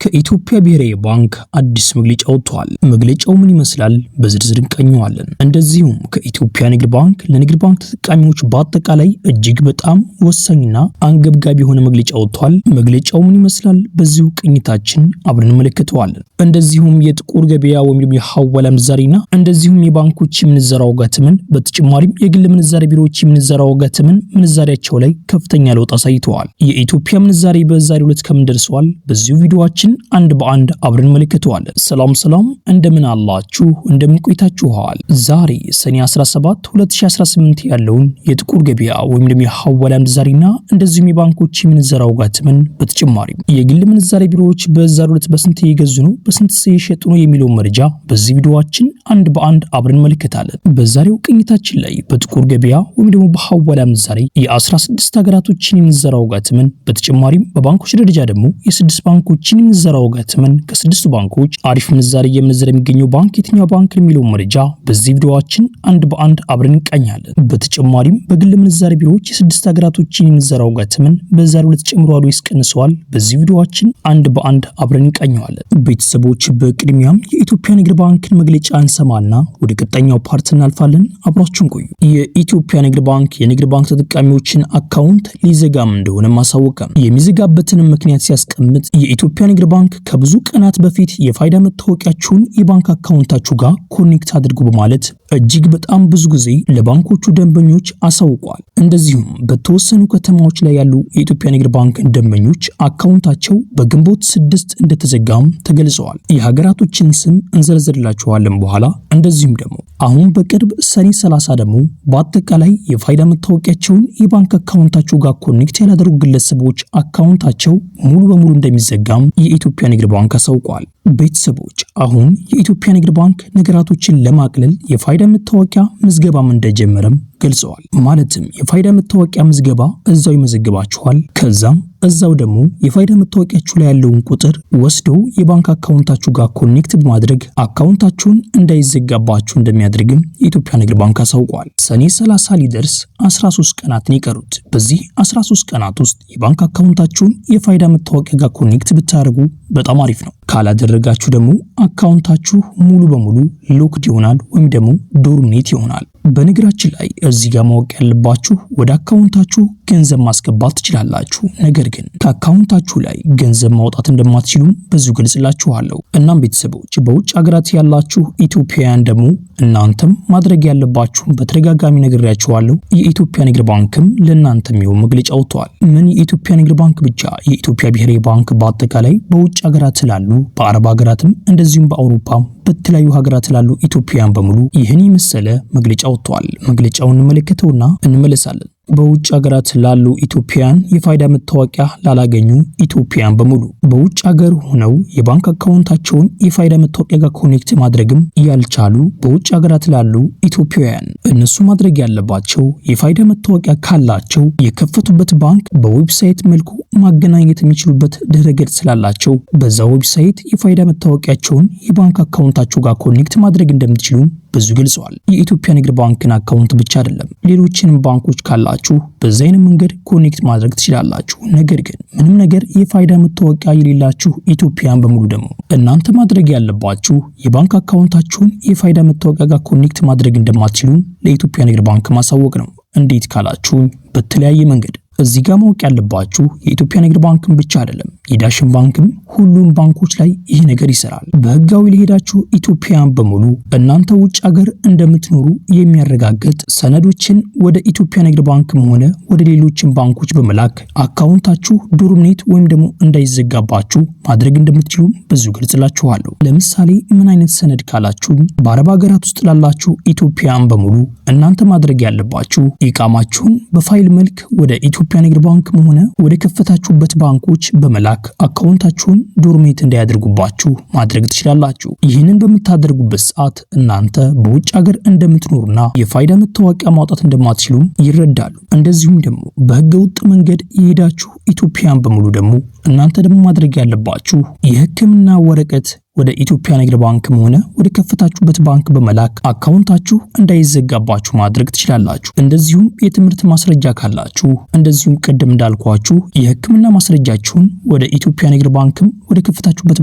ከኢትዮጵያ ብሔራዊ ባንክ አዲስ መግለጫ ወጥቷል። መግለጫው ምን ይመስላል? በዝርዝር እንቃኘዋለን። እንደዚሁም ከኢትዮጵያ ንግድ ባንክ ለንግድ ባንክ ተጠቃሚዎች በአጠቃላይ እጅግ በጣም ወሳኝና አንገብጋቢ የሆነ መግለጫ ወጥቷል። መግለጫው ምን ይመስላል? በዚሁ ቅኝታችን አብረን እንመለከተዋለን። እንደዚሁም የጥቁር ገበያ ወይም ደግሞ የሐዋላ ምንዛሬና እንደዚሁም የባንኮች የምንዘራ ዋጋ ተመን በተጨማሪም የግል ምንዛሬ ቢሮዎች የምንዘራ ዋጋ ተመን ምንዛሬያቸው ላይ ከፍተኛ ለውጥ አሳይተዋል። የኢትዮጵያ ምንዛሬ በዛሬው ዕለት ከምን ደርሰዋል? በዚሁ ቪዲዮአችን አንድ በአንድ አብረን እንመለከተዋለን። ሰላም ሰላም፣ እንደምን አላችሁ? እንደምን ቆይታችኋል? ዛሬ ሰኔ 17 2018 ያለውን የጥቁር ገበያ ወይም ደግሞ የሐዋላ ምንዛሬና እንደዚሁም የባንኮች የምንዘራ ዋጋ ተመን በተጨማሪም የግል ምንዛሬ ቢሮዎች በዛሬው ዕለት በስንት እየገዙ ነው፣ በስንት እየሸጡ ነው የሚለውን መረጃ በዚህ ቪዲዮአችን አንድ በአንድ አብረን እንመለከታለን። በዛሬው ቅኝታችን ላይ በጥቁር ገበያ ወይም ደግሞ በሐዋላ ምንዛሬ የ16 ሀገራቶችን የምንዘራ ዋጋ ተመን በተጨማሪም በባንኮች ደረጃ ደግሞ የስድስት ባንኮችን የምንዘራ ዋጋ ተመን፣ ከስድስቱ ባንኮች አሪፍ ምንዛሬ እየመነዘረ የሚገኘው ባንክ የትኛው ባንክ የሚለውን መረጃ በዚህ ቪዲዮአችን አንድ በአንድ አብረን እንቃኛለን። በተጨማሪም በግል ምንዛሬ ቢሮዎች የስድስት ሀገራቶችን የምንዘራ ዋጋ ተመን በዛሬው ዕለት ጨምሯል ወይስ ቀንሰዋል? በዚህ ቪዲዮአችን አንድ በአንድ አብረን እንቃኘዋለን። ቤተሰቦች፣ በቅድሚያም የኢትዮጵያ ንግድ ባንክን መግለጫ እንሰማና ወደ ቀጣኛው part እናልፋለን። አብራችሁን ቆዩ። የኢትዮጵያ ንግድ ባንክ የንግድ ባንክ ተጠቃሚዎችን አካውንት ሊዘጋም እንደሆነ አሳወቀ። የሚዘጋበትንም ምክንያት ሲያስቀምጥ የኢትዮጵያ ንግድ ባንክ ከብዙ ቀናት በፊት የፋይዳ መታወቂያችሁን የባንክ አካውንታችሁ ጋር connect አድርጉ በማለት እጅግ በጣም ብዙ ጊዜ ለባንኮቹ ደንበኞች አሳውቋል። እንደዚሁም በተወሰኑ ከተማዎች ላይ ያሉ የኢትዮጵያ ንግድ ባንክ ደንበኞች አካውንታቸው በግንቦት 6 እንደተዘጋም ተገልጸዋል። የሀገራቶችን ስም እንዘረዝርላችኋለን በኋላ። እንደዚሁም ደግሞ አሁን በቅርብ ሰኔ 30 ደግሞ በአጠቃላይ የፋይዳ መታወቂያቸውን የባንክ አካውንታቸው ጋር connect ያላደረጉ ግለሰቦች አካውንታቸው ሙሉ በሙሉ እንደሚዘጋም የኢትዮጵያ ንግድ ባንክ አሳውቋል። ቤተሰቦች፣ አሁን የኢትዮጵያ ንግድ ባንክ ነገራቶችን ለማቅለል የፋይዳ መታወቂያ ምዝገባም እንደጀመረም ገልጸዋል። ማለትም የፋይዳ መታወቂያ ምዝገባ እዛው ይመዘግባችኋል። ከዛም እዛው ደግሞ የፋይዳ መታወቂያችሁ ላይ ያለውን ቁጥር ወስደው የባንክ አካውንታችሁ ጋር connect በማድረግ አካውንታችሁን እንዳይዘጋባችሁ እንደሚያደርግም የኢትዮጵያ ንግድ ባንክ አሳውቋል። ሰኔ 30 ሊደርስ 13 ቀናትን የቀሩት፣ በዚህ 13 ቀናት ውስጥ የባንክ አካውንታችሁን የፋይዳ መታወቂያ ጋር connect ብታደርጉ በጣም አሪፍ ነው። ካላደረጋችሁ ደግሞ አካውንታችሁ ሙሉ በሙሉ locked ይሆናል ወይም ደግሞ dormant ይሆናል። በነገራችን ላይ እዚህ ጋር ማወቅ ያለባችሁ ወደ አካውንታችሁ ገንዘብ ማስገባት ትችላላችሁ። ነገር ግን ከአካውንታችሁ ላይ ገንዘብ ማውጣት እንደማትችሉም በዚሁ ገልጽላችኋለሁ። እናም ቤተሰቦች፣ በውጭ ሀገራት ያላችሁ ኢትዮጵያውያን ደግሞ እናንተም ማድረግ ያለባችሁን በተደጋጋሚ ነግሬያችኋለሁ። የኢትዮጵያ ንግድ ባንክም ለእናንተ የሚሆን መግለጫ ወጥቷል። ምን የኢትዮጵያ ንግድ ባንክ ብቻ፣ የኢትዮጵያ ብሔራዊ ባንክ በአጠቃላይ በውጭ ሀገራት ስላሉ፣ በአረብ ሀገራትም እንደዚሁም በአውሮፓ በተለያዩ ሀገራት ላሉ ኢትዮጵያውያን በሙሉ ይህን የመሰለ መግለጫ ወጥቷል። መግለጫውን እንመለከተውና እንመለሳለን። በውጭ ሀገራት ላሉ ኢትዮጵያውያን፣ የፋይዳ መታወቂያ ላላገኙ ኢትዮጵያውያን በሙሉ፣ በውጭ ሀገር ሆነው የባንክ አካውንታቸውን የፋይዳ መታወቂያ ጋር connect ማድረግም ያልቻሉ በውጭ ሀገራት ላሉ ኢትዮጵያውያን፣ እነሱ ማድረግ ያለባቸው የፋይዳ መታወቂያ ካላቸው የከፈቱበት ባንክ በ website መልኩ ማገናኘት የሚችሉበት ድረገጽ ስላላቸው በዛ website የፋይዳ መታወቂያቸውን የባንክ አካውንታቸው ጋር connect ማድረግ እንደምትችሉ በዚሁ ገልጸዋል። የኢትዮጵያ ንግድ ባንክን አካውንት ብቻ አይደለም፣ ሌሎችንም ባንኮች ካላችሁ በዛ አይነት መንገድ connect ማድረግ ትችላላችሁ። ነገር ግን ምንም ነገር የፋይዳ መታወቂያ የሌላችሁ ኢትዮጵያውያን በሙሉ ደግሞ እናንተ ማድረግ ያለባችሁ የባንክ አካውንታችሁን የፋይዳ መታወቂያ ጋር connect ማድረግ እንደማትችሉ ለኢትዮጵያ ንግድ ባንክ ማሳወቅ ነው። እንዴት ካላችሁ በተለያየ መንገድ። እዚህ ጋር ማወቅ ያለባችሁ የኢትዮጵያ ንግድ ባንክን ብቻ አይደለም፣ የዳሽን ባንክም ሁሉም ባንኮች ላይ ይህ ነገር ይሰራል። በህጋዊ ለሄዳችሁ ኢትዮጵያውያን በሙሉ እናንተ ውጭ ሀገር እንደምትኖሩ የሚያረጋግጥ ሰነዶችን ወደ ኢትዮጵያ ንግድ ባንክም ሆነ ወደ ሌሎችን ባንኮች በመላክ አካውንታችሁ dormant ወይም ደግሞ እንዳይዘጋባችሁ ማድረግ እንደምትችሉ በዚሁ ገልጽላችኋለሁ። ለምሳሌ ምን አይነት ሰነድ ካላችሁ፣ በአረብ ሀገራት ውስጥ ላላችሁ ኢትዮጵያውያን በሙሉ እናንተ ማድረግ ያለባችሁ ኢቃማችሁን በፋይል መልክ ወደ ኢትዮጵያ ንግድ ባንክም ሆነ ወደ ከፈታችሁበት ባንኮች በመላክ አካውንታችሁን dormant እንዳያደርጉባችሁ ማድረግ ትችላላችሁ። ይህንን በምታደርጉበት ሰዓት እናንተ በውጭ ሀገር እንደምትኖሩና የፋይዳ መታወቂያ ማውጣት እንደማትችሉ ይረዳሉ። እንደዚሁም ደግሞ በህገ ወጥ መንገድ የሄዳችሁ ኢትዮጵያውያን በሙሉ ደግሞ እናንተ ደግሞ ማድረግ ያለባችሁ የሕክምና ወረቀት ወደ ኢትዮጵያ ንግድ ባንክም ሆነ ወደ ከፈታችሁበት ባንክ በመላክ አካውንታችሁ እንዳይዘጋባችሁ ማድረግ ትችላላችሁ። እንደዚሁም የትምህርት ማስረጃ ካላችሁ፣ እንደዚሁም ቅድም እንዳልኳችሁ የሕክምና ማስረጃችሁን ወደ ኢትዮጵያ ንግድ ባንክም ወደ ከፈታችሁበት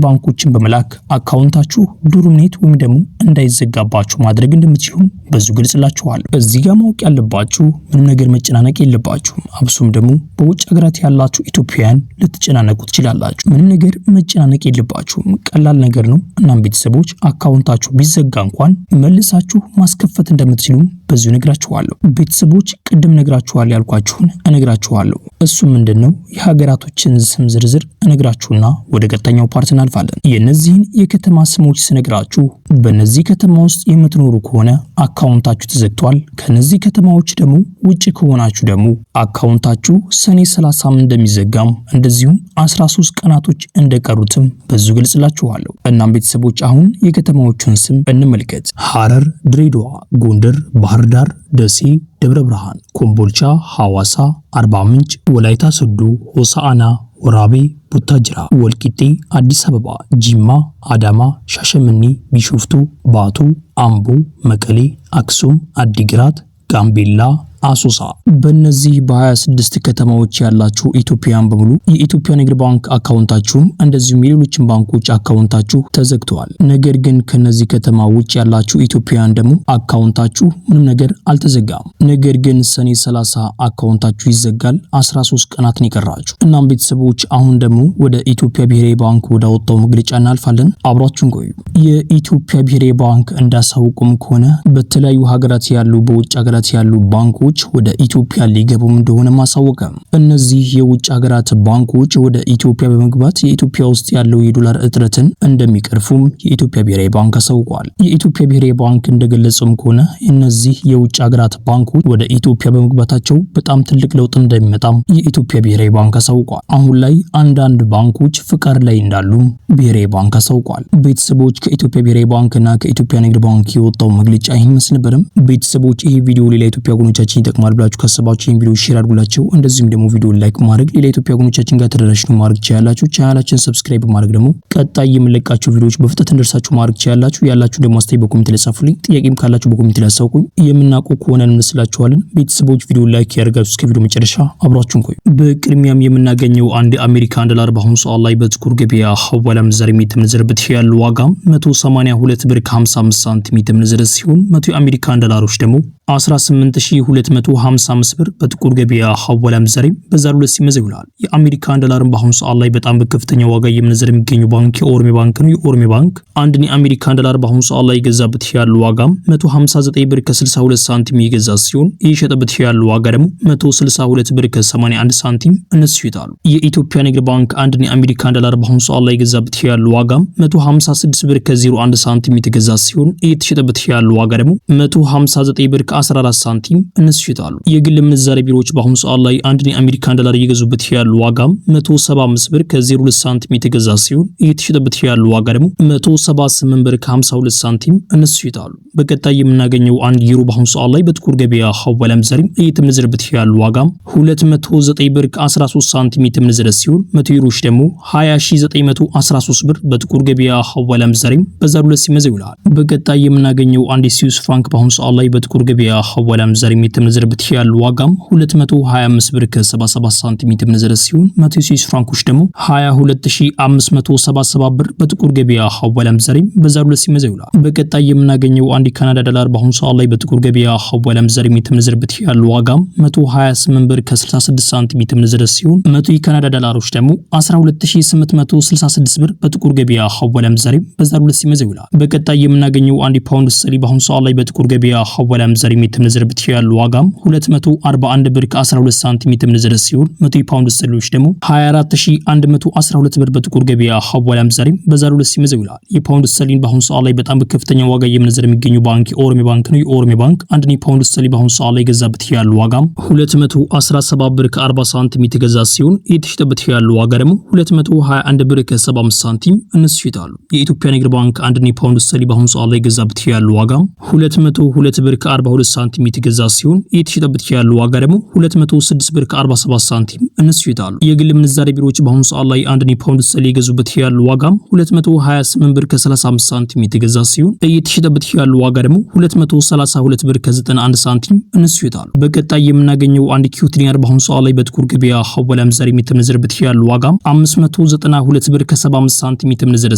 ባንኮችን በመላክ አካውንታችሁ dormant ወይም ደግሞ እንዳይዘጋባችሁ ማድረግ እንደምትችሉ በዚሁ ገልጽላችኋለሁ። እዚህ ጋር ማወቅ ያለባችሁ ምንም ነገር መጨናነቅ የለባችሁም። አብሶም ደግሞ በውጭ ሀገራት ያላችሁ ኢትዮጵያውያን ልትጨናነቁ ትችላላችሁ። ምንም ነገር መጨናነቅ የለባችሁም። ቀላል ነገር ነው። እናም ቤተሰቦች አካውንታችሁ ቢዘጋ እንኳን መልሳችሁ ማስከፈት እንደምትችሉ በዚሁ እነግራችኋለሁ። ቤተሰቦች ቅድም ነግራችኋለሁ ያልኳችሁን እነግራችኋለሁ። እሱ ምንድነው? የሀገራቶችን ስም ዝርዝር እነግራችሁና ወደ ቀጣኛው part እናልፋለን። የነዚህን የከተማ ስሞች ስነግራችሁ በነዚህ ከተማ ውስጥ የምትኖሩ ከሆነ አካውንታችሁ ተዘግቷል። ከነዚህ ከተማዎች ደግሞ ውጭ ከሆናችሁ ደግሞ አካውንታችሁ ሰኔ 30 እንደሚዘጋም እንደዚሁም 13 ቀናቶች እንደቀሩትም በዚሁ ገልጽላችኋለሁ። እናም ቤተሰቦች አሁን የከተማዎቹን ስም እንመልከት። ሐረር፣ ድሬዳዋ፣ ጎንደር፣ ባህር ዳር፣ ደሴ፣ ደብረ ብርሃን፣ ኮምቦልቻ፣ ሐዋሳ፣ አርባ ምንጭ፣ ወላይታ ሶዶ፣ ሆሳዕና፣ ወራቤ፣ ቡታጅራ፣ ወልቂጤ፣ አዲስ አበባ፣ ጂማ፣ አዳማ፣ ሻሸመኔ፣ ቢሾፍቱ፣ ባቱ፣ አምቦ፣ መቀሌ፣ አክሱም፣ አዲግራት፣ ጋምቤላ፣ አሶሳ። በእነዚህ በ26 ከተማዎች ያላችሁ ኢትዮጵያውያን በሙሉ የኢትዮጵያ ንግድ ባንክ አካውንታችሁም እንደዚሁም የሌሎችን ባንኮች አካውንታችሁ ተዘግተዋል። ነገር ግን ከነዚህ ከተማ ውጭ ያላችሁ ኢትዮጵያውያን ደግሞ አካውንታችሁ ምንም ነገር አልተዘጋም። ነገር ግን ሰኔ 30 አካውንታችሁ ይዘጋል። 13 ቀናት ነው የቀራችሁ። እናም ቤተሰቦች አሁን ደግሞ ወደ ኢትዮጵያ ብሔራዊ ባንክ ወዳወጣው መግለጫ እናልፋለን። አብራችሁን ቆዩ። የኢትዮጵያ ብሔራዊ ባንክ እንዳሳውቁም ከሆነ በተለያዩ ሀገራት ያሉ በውጭ ሀገራት ያሉ ባንኮች ወደ ኢትዮጵያ ሊገቡም እንደሆነ ማሳወቀ። እነዚህ የውጭ ሀገራት ባንኮች ወደ ኢትዮጵያ በመግባት የኢትዮጵያ ውስጥ ያለው የዶላር እጥረትን እንደሚቀርፉም የኢትዮጵያ ብሔራዊ ባንክ አሳውቋል። የኢትዮጵያ ብሔራዊ ባንክ እንደገለጸውም ከሆነ እነዚህ የውጭ ሀገራት ባንኮች ወደ ኢትዮጵያ በመግባታቸው በጣም ትልቅ ለውጥ እንደሚመጣም የኢትዮጵያ ብሔራዊ ባንክ አሳውቋል። አሁን ላይ አንዳንድ ባንኮች ፍቃድ ላይ እንዳሉ ብሔራዊ ባንክ አሳውቋል። ቤተሰቦች ከኢትዮጵያ ብሔራዊ ባንክና ከኢትዮጵያ ንግድ ባንክ የወጣው መግለጫ ይህን ይመስል ነበርም። ቤተሰቦች ይህ ቪዲዮ ሌላ ኢትዮጵያ ወገኖቻችን ይጠቅማል ብላችሁ ካሰባችሁ ይህን ቪዲዮ share አድርጉላቸው። እንደዚሁም ደግሞ ቪዲዮ like ማድረግ ሌላ ኢትዮጵያ ወገኖቻችን ጋር ተደራሽ ነው ማድረግ ትችላላችሁ። ቻናላችን subscribe ማድረግ ደግሞ ቀጣይ የምንለቃቸው ቪዲዮዎች በፍጥነት እንዲደርሳችሁ ማድረግ ትችላላችሁ። ያላችሁ ደግሞ አስተያየት በ comment ላይ ጻፉልኝ። ጥያቄም ካላችሁ በ comment ላይ አሳውቁኝ። የምናውቀው ከሆነ እንመስላችኋለን። ቤተሰቦች ቪዲዮ like ያደርጋችሁ እስከ ቪዲዮ መጨረሻ አብራችሁን ቆዩ። በቅድሚያም የምናገኘው አንድ አሜሪካን ዶላር በአሁኑ ሰዓት ላይ በጥቁር ገበያ ሐዋላ ምንዛሬ የሚተመነዘርበት ያለው ዋጋ 182 ብር ከ55 ሳንቲም የተመነዘረ ሲሆን 100 የአሜሪካን ዶላሮች ደግሞ 18255 ብር በጥቁር ገበያ ሐዋላ ምንዛሬ በዛሬው ዕለት ሲመዘገብ ውሏል። የአሜሪካን ዶላርን በአሁኑ ሰዓት ላይ በጣም በከፍተኛ ዋጋ እየመነዘረ የሚገኘው ባንክ የኦሮሚያ ባንክ ነው። የኦሮሚያ ባንክ አንድን የአሜሪካን ዶላር በአሁኑ ሰዓት ላይ የገዛበት ያለው ዋጋ 159 ብር ከ62 ሳንቲም የገዛ ሲሆን የሸጠበት ያለው ዋጋ ደግሞ 162 ብር ከ81 ሳንቲም እነሱ ይሸጣሉ። የኢትዮጵያ ንግድ ባንክ አንድን የአሜሪካን ዶላር በአሁኑ ሰዓት ላይ የገዛበት ያለው ዋጋ 156 ብር ከ01 ሳንቲም የተገዛ ሲሆን እየተሸጠበት ያለው ዋጋ ደግሞ 159 ብር ከ14 ሳንቲም እነሱ ይሸጣሉ። የግል ምንዛሬ ቢሮዎች በአሁኑ ሰዓት ላይ አንድን የአሜሪካን ዶላር እየገዙበት ያሉ ዋጋ 175 ብር ከ02 ሳንቲም የተገዛ ሲሆን እየተሸጠበት ያለው ዋጋ ደግሞ 178 ብር ከ52 ሳንቲም እነሱ ይሸጣሉ። በቀጣይ የምናገኘው አንድ ዩሮ በአሁኑ ሰዓት ላይ በጥቁር ገበያ ሐዋላ ምንዛሬ እየተመነዘረበት ያለው ዋጋ 209 ብር ከ13 ሳንቲም የተመነዘረ ሲሆን 100 ዩሮዎች ደግሞ 20913 ብር በጥቁር ገበያ ሐዋላ ምንዛሬ በዛሬው ዕለት ሲመዘገብ ይውላል። በቀጣይ የምናገኘው አንድ የስዊስ ፍራንክ በአሁኑ ሰዓት ላይ በጥቁር ገበያ ሐዋላ ምንዛሬ የተመነዘረበት ያለው ዋጋ 225 ብር ከ77 ሳንቲም የተመነዘረ ሲሆን 100 ስዊስ ፍራንኮች ደግሞ 22577 ብር በጥቁር ገበያ ሐዋላ ምንዛሬ በዛሬው ዕለት ሲመዘገብ ይውላል። በቀጣይ የምናገኘው አንድ የካናዳ ዶላር በአሁኑ ሰዓት ላይ በጥቁር ገበያ ሐዋላ ምንዛሬ የተመነዘረበት ያለው ዋጋ 128 ብር ከ66 ሳንቲም የተመነዘረ ሲሆን 100 የካናዳ ዶላሮች ደግሞ 12866 ብር በጥቁር ገበያ ሐዋላ ምንዛሬ በዛሬው ዕለት ሲመዘገብ ይውላል። በቀጣይ የምናገኘው አንድ ፓውንድ ስተርሊንግ በአሁኑ ሰዓት ላይ በጥቁር ገበያ ሐዋላ ምንዛሬ የተመነዘረበት ያለው ዋጋ 241 ብር ከ12 ሳንቲም የተመነዘረ ሲሆን 100 ፓውንድ ስተርሊንጎች ደግሞ 24112 ብር በጥቁር ገበያ ሐዋላ ምንዛሬ በዛሬው ዕለት ሲመዘገብ ይውላል። የፓውንድ ስተርሊንግ በአሁኑ ሰዓት ላይ በጣም በከፍተኛ ዋጋ እየመነዘረ የሚገኘው ባንክ የኦሮሚያ ባንክ ነው። የኦሮሚያ ባንክ አንድ ፓውንድ ስተርሊንግ በአሁኑ ሰዓት ላይ የገዛበት ያለው ዋጋ 217 ብር ከ40 ሳንቲም የተገዛ ሲሆን የተሸጠበት ያለው ዋጋ ደግሞ 221 ብር ከ75 ሳንቲም እነሱ ይሸጣሉ። የኢትዮጵያ ንግድ ባንክ አንድ ፓውንድ ስተርሊንግ በአሁኑ ሰዓት ላይ የገዛበት ያለው ዋጋ 202 ብር ከ42 ከ02 ሳንቲም የተገዛ ሲሆን እየተሸጠበት ያለው ዋጋ ደግሞ 206 ብር ከ47 ሳንቲም እነሱ ይሸጣሉ። የግል ምንዛሬ ቢሮዎች በአሁኑ ሰዓት ላይ አንድ ፓውንድ ስተርሊንግ የገዙበት ያለው ዋጋም 228 ብር ከ35 ሳንቲም የተገዛ ሲሆን እየተሸጠበት ያለው ዋጋ ደግሞ 232 ብር ከ91 ሳንቲም እነሱ ይሸጣሉ። በቀጣይ የምናገኘው አንድ ኩዌት ዲናር በአሁኑ ሰዓት ላይ በጥቁር ገበያ ሐዋላ ምንዛሬ የተመነዘረበት ያለው ዋጋም 592 ብር ከ75 ሳንቲም የተመነዘረ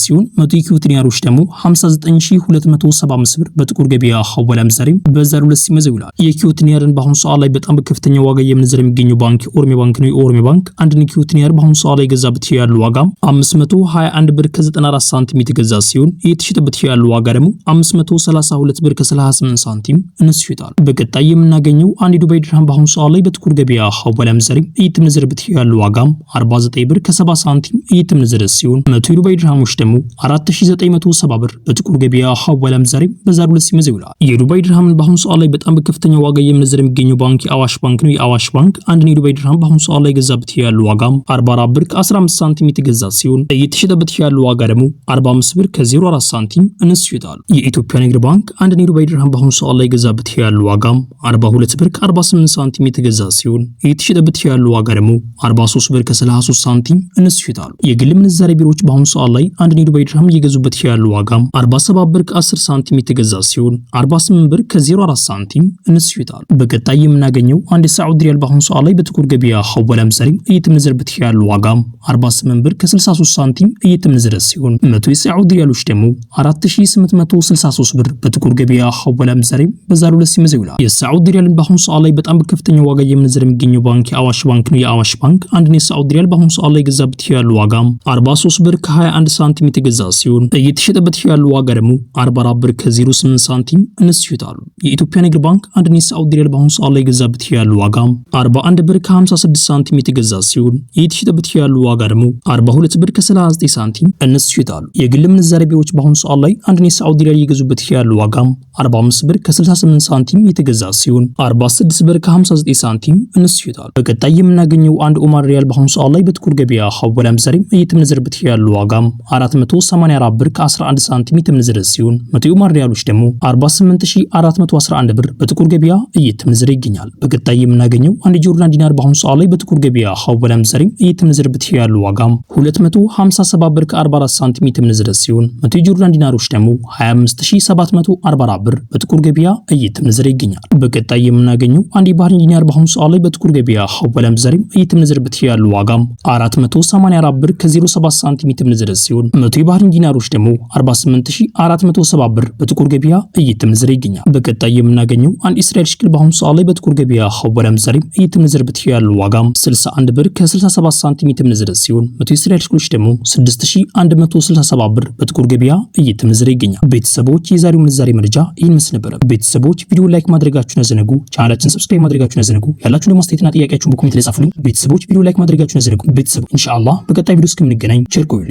ሲሆን 100 ኩዌት ዲናሮች ደግሞ 59275 ብር በጥቁር ገበያ ሐዋላ ምንዛሬ በዛሬው ዕለት ሲመዘው ይውላል። የኩዌት ዲናርን በአሁኑ ሰዓት ላይ በጣም በከፍተኛ ዋጋ እየመነዘረ የሚገኘው ባንክ የኦሮሚያ ባንክ ነው። የኦሮሚያ ባንክ አንድ ኩዌት ዲናር በአሁኑ ሰዓት ላይ ገዛበት ያለው ዋጋ 521 ብር ከ94 ሳንቲም የተገዛ ሲሆን እየተሸጠበት ያለው ዋጋ ደግሞ 532 ብር ከ38 ሳንቲም እነሱ ይሸጣሉ። በቀጣይ የምናገኘው አንድ የዱባይ ድርሃም በአሁኑ ሰዓት ላይ በጥቁር ገበያ ሐዋላ ምንዛሬ እየተመነዘረበት ያለው ዋጋ 49 ብር ከ70 ሳንቲም እየተመነዘረ ሲሆን 100 የዱባይ ድርሃሞች ደግሞ 4970 ብር በጥቁር ገበያ ሐዋላ ምንዛሬ በዛሬው ዕለት ሲመዘው ይውላል። የዱባይ ድርሃምን በአሁኑ ሰዓት ላይ በጣም በከፍተኛ ዋጋ እየመነዘረ የሚገኘው ባንክ የአዋሽ ባንክ ነው። የአዋሽ ባንክ አንድ የዱባይ ድርሃም በአሁኑ ሰዓት ላይ ገዛበት ያለው ዋጋ 44 ብር ከ15 ሳንቲም የተገዛ ሲሆን እየተሸጠበት ያለው ዋጋ ደግሞ 45 ብር ከ04 ሳንቲም እነሱ ይሸጣሉ። የኢትዮጵያ ንግድ ባንክ አንድ የዱባይ ድርሃም በአሁኑ ሰዓት ላይ ገዛበት ያለው ዋጋ 42 ብር ከ48 ሳንቲም የተገዛ ሲሆን እየተሸጠበት ያለው ዋጋ ደግሞ 43 ብር ከ33 ሳንቲም እነሱ ይሸጣሉ። የግል ምንዛሬ ቢሮዎች በአሁኑ ሰዓት ላይ አንድ የዱባይ ድርሃም እየገዙበት ያለው ዋጋ 47 ብር ከ10 ሳንቲም የተገዛ ሲሆን 48 ብር ከ04 ሳንቲም እነሱ ይሸጣሉ። በቀጣይ የምናገኘው አንድ የሳዑዲ ሪያል በአሁኑ ሰዓት ላይ በጥቁር ገበያ ሐዋላ ምንዛሬ እየተመነዘረበት ያለው ዋጋ 48 ብር ከ63 ሳንቲም እየተመነዘረ ሲሆን 100 የሳዑዲ ሪያሎች ደግሞ 4863 ብር በጥቁር ገበያ ሐዋላ ምንዛሬ በዛሬው ዕለት ሲመዘው ይውላል። የሳዑዲ ሪያልን በአሁኑ ሰዓት ላይ በጣም በከፍተኛ ዋጋ እየመነዘረ የሚገኘው ባንክ የአዋሽ ባንክ ነው። የአዋሽ ባንክ አንድ የሳዑዲ ሪያል በአሁኑ ሰዓት ላይ ገዛበት ያለው ዋጋ 43 ብር ከ21 ሳንቲም የተገዛ ሲሆን እየተሸጠበት ያለው ዋጋ ደግሞ 44 ብር ከ08 ሳንቲም እነሱ ይሸጣሉ። የኢትዮጵያ ንግድ ባንክ አንድ የሳዑዲ ሪያል በአሁኑ ሰዓት ላይ ገዛበት ያለው ዋጋ 41 ብር ከ56 ሳንቲም የተገዛ ሲሆን እየተሸጠበት ያለው ዋጋ ደግሞ 42 ብር ከ39 ሳንቲም እነሱ ይሸጣሉ። የግል ምንዛሬ ቢሮዎች በአሁኑ ሰዓት ላይ አንድ የሳዑዲ ሪያል እየገዙበት ያለው ዋጋ 45 ብር ከ68 ሳንቲም የተገዛ ሲሆን 46 ብር ከ59 ሳንቲም እነሱ ይሸጣሉ። በቀጣይ የምናገኘው አንድ ኦማን ሪያል በአሁኑ ሰዓት ላይ በጥቁር ገበያ ሐዋላ ምንዛሬ እየተመነዘረበት ያለው ዋጋ 484 ብር ከ11 ሳንቲም የተመነዘረ ሲሆን 100 ኦማን ሪያሎች ደግሞ 48411 ብር በጥቁር ገበያ እየተመነዘረ ይገኛል። በቀጣይ የምናገኘው አንድ ጆርዳን ዲናር በአሁኑ ሰዓት ላይ በጥቁር ገበያ ሐዋላ ምንዛሬ እየተመነዘረበት ያለው ዋጋ 257 ብር ከ44 ሳንቲም የተመነዘረ ሲሆን 100 ጆርዳን ዲናሮች ደግሞ 25744 ብር በጥቁር ገበያ እየተመነዘረ ይገኛል። በቀጣይ የምናገኘው አንድ የባህሬን ዲናር በአሁኑ ሰዓት ላይ በጥቁር ገበያ ሐዋላ ምንዛሬ እየተመነዘረበት ያለው ዋጋ 484 ብር ከ07 ሳንቲም የተመነዘረ ሲሆን 100 የባህሬን ዲናሮች ደግሞ 48470 ብር በጥቁር ገበያ እየተመነዘረ ይገኛል። በቀጣይ የምናገኘው አንድ እስራኤል ሽቅል በአሁኑ ሰዓት ላይ በጥቁር ገበያ ሐዋላ ምንዛሬ እየተመነዘረበት ያለው ዋጋ 61 ብር ከ67 ሳንቲም የተመነዘረ ሲሆን 100 የእስራኤል ሽቅሎች ደግሞ 6167 ብር በጥቁር ገበያ እየተመነዘረ ይገኛል። ቤተሰቦች የዛሬው ምንዛሬ መረጃ ይህን ምስል ነበረ። ቤተሰቦች ቪዲዮ like ማድረጋችሁን አትዘንጉ፣ ቻናላችን subscribe ማድረጋችሁን አትዘንጉ። ያላችሁን ደግሞ አስተያየትና ጥያቄያችሁን በ comment ላይ ጻፉልኝ። ቤተሰቦች ቪዲዮ like ማድረጋችሁን አትዘንጉ። ቤተሰብ ኢንሻአላህ በቀጣይ ቪዲዮ እስከምንገናኝ ቸር ቆዩልኝ።